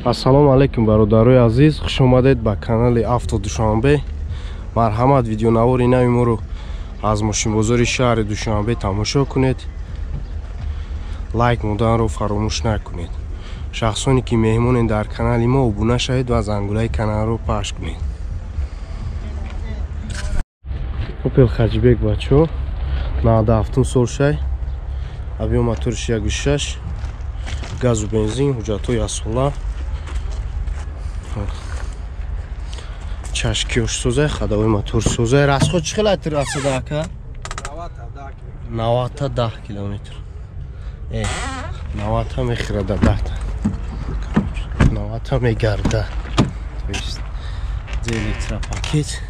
Ассалому алайкум бародарои азиз, хуш омадед ба канали Авто Душанбе. Марҳамат, видеонавори нави моро аз мошинбозори шаҳри Душанбе тамошо кунед. Лайк монданро фаромӯш накунед. Шахсоне ки меҳмонед дар канали мо, обуна шавед ва зангулаи каналро пахш кунед. Опел Хаҷибек бачо, 97 сол шай, объем моториш 1.6, газу бензин, ҳуҷҷатҳои асола. Чашкиёш созай, ходовой мотор созай. Расход чӣ хел расида ака? 90 километр. 90 мехӯрада, 10 90 мегарда. То есть электропакет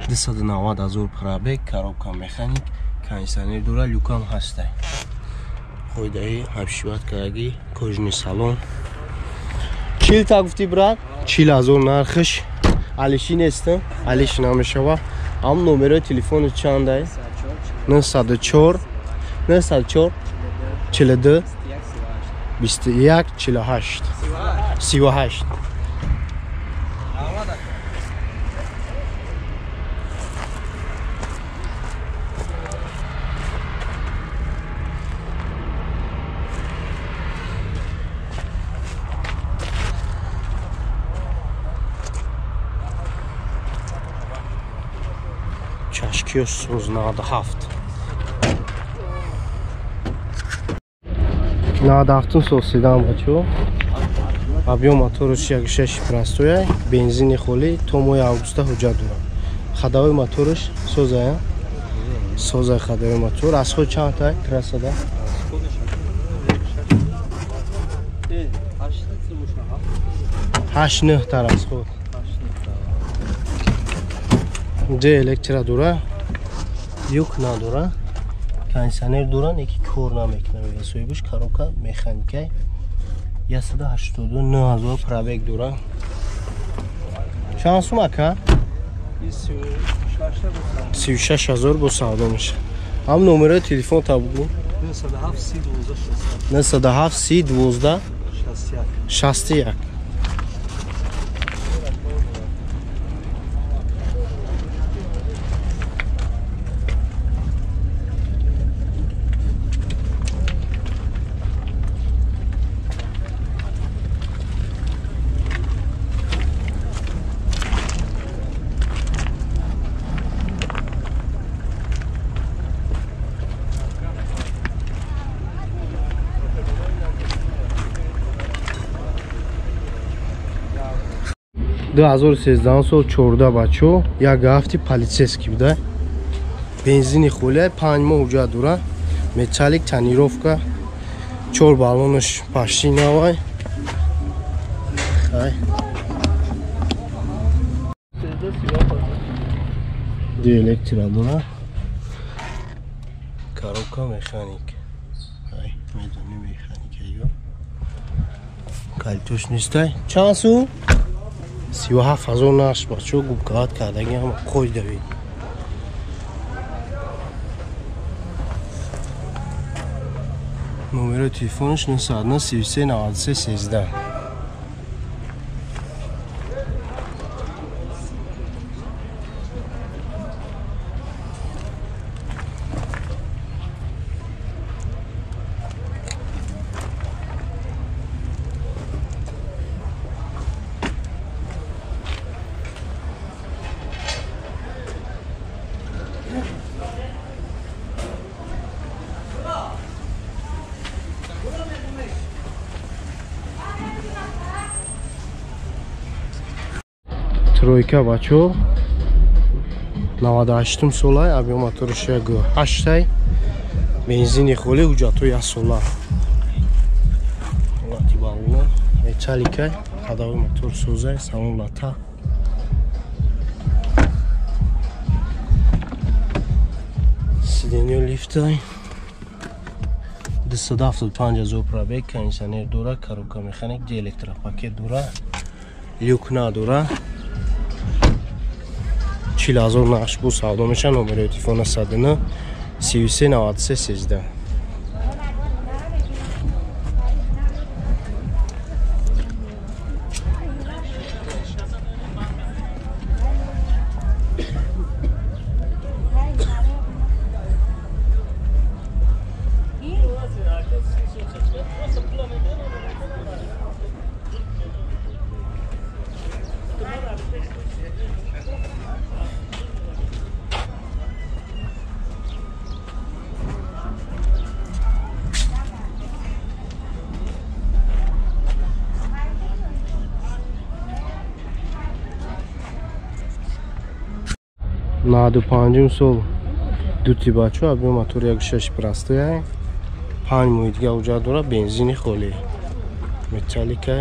290 ҳазор пробег, коробка механик, кондиционер дора, люкам ҳастай. Қоидаи обшиват кардаги, кожаный салон. 40 та гуфти брат? 40 ҳазор нархиш. Алиши нест, алиши намешава. Ам номерои телефони чандай? 904 904 42 21 48 38. Чашкиёш соз 97. 97 сол седан бачо. Объем моториш 1.6 простоя, бензини холӣ, то моҳи августа ҳуҷҷат дорад. Ходовой моториш созая. Созай ходовой мотор. Расход чанд та трассада? 8-9 та расход. Д электро дора, люк надора, кондиционер дора, неки кор намекунад. Соҳибаш коробка механикай. 189 ҳазор пробег дора. Чанд сум ака? 36 ҳазор бо савдо мешавад. Ҳам номерои телефон та бугӯ. 907 30 12 61. Ду 2013 сол 14 бачо, як ҳафти полицейский буда. Бензини холия, 5 моҳ ҳуҷҷат дора. Металлик тонировка, 4 баллонаш почти навай. Хай. Ду электро дора. Коробка механик. Хай, медони механика ё. Калтуш нестай. Чанд сум? 37 ҳазор нарх бачо, губкават кардаги ҳама қоидавӣ. Номерои телефонаш 909 33 93 13. Тройка бачо 98 солай, объем моториш 1.8, бензини холӣ, ҳуҷҷатҳои асола. Ҳолати баллона металликай, ходовой мотор созай, салон лата. Сиденьё лифтай. 275 ҳазор пробег, кондиционер дора, коробка механик, ди электропакет дора, люк надора. 40 ҳазор нақш бо савдо мешавад. Номерои телефона 109 33 93 13. 95 сол дути бачо объем мотор 1.6 простой. 5 моҳи дига ҳуҷҷат дорад, бензини холӣ. Металлика.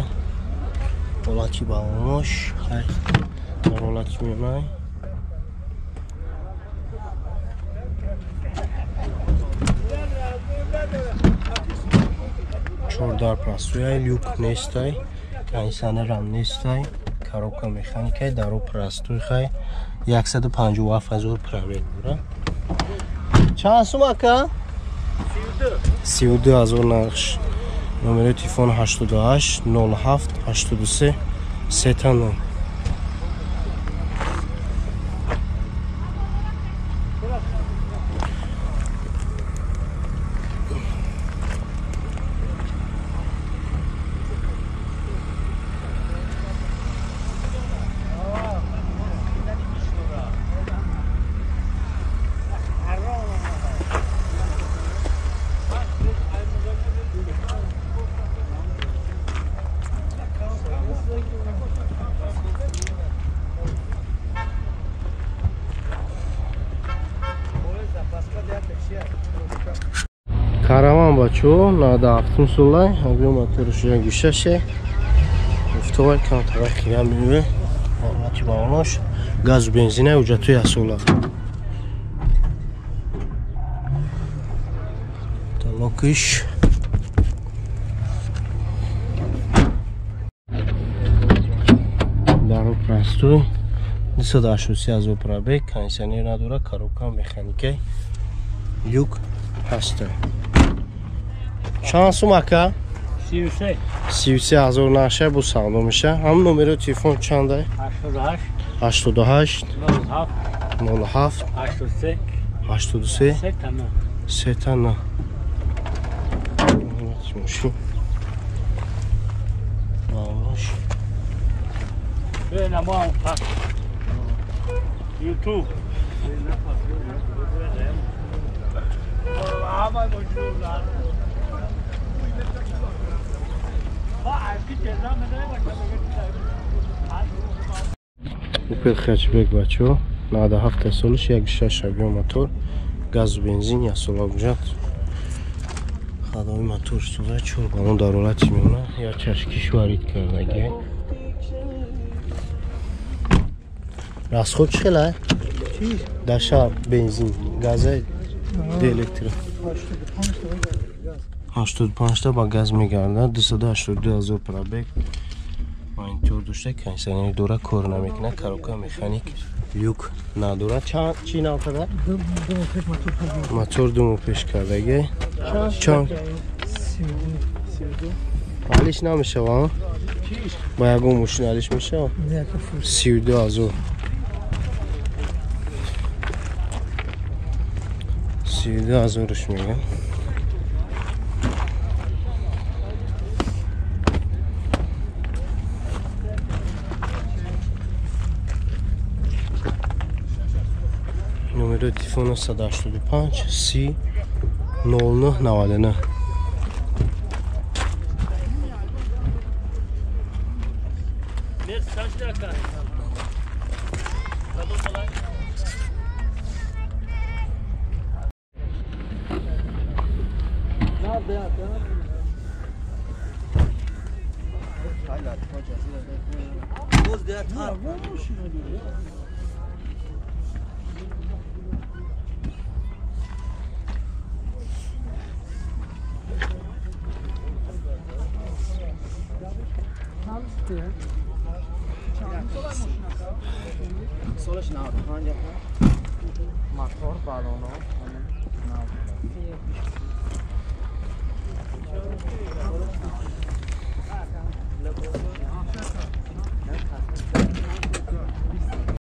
Ҳолати балонош, дар ҳолати миёнай. Чордар простой, люк нестай, кондиционерам нестай, коробка механикай, даро простой хай. 157 000 пробег дорад. Чанд сум ака? 32 000 нархш. Номери телефон 88 07 83 39. Караван бачо 97 солай, объем моторш 1.6. Уфтовай камтара хирам мебе. Ҳолати балонош, газу бензина ҳуҷҷатҳои асола. Талокиш. Даро простой. 283 000 пробег, кондиционер надора, коробка механикай. Люк ҳаста. Чанд сум ака? 33. 33 000 нарша бу савдо меша. Ҳам номери телефон чандай? 88 88 07 07 83 83 3 3 мошин. Балош. YouTube. Опел хэтчбек бачо 97 солиш 1.6 объем мотор, газу бензин як сола ҳуҷҷат. Ходовой мотор соза, 4 баллон дар ҳолати миёна, як чашкиш варид кардаги. Расход чӣ хел? Дар шаҳр бензин, газа, электро. 85 та ба газ мегардад, 282 000 пробег. Монитор дошта, кондиционер дора, кор намекунад, коробка механик, люк надорад. Чӣ нархада? Мотор ду моҳ пеш кардаги. Чанд? Алиш намешава? Ба ягон мошин алиш мешава? 32 000. 32 000 мегам. Номери телефон 185 30 09 99. Motor balonu.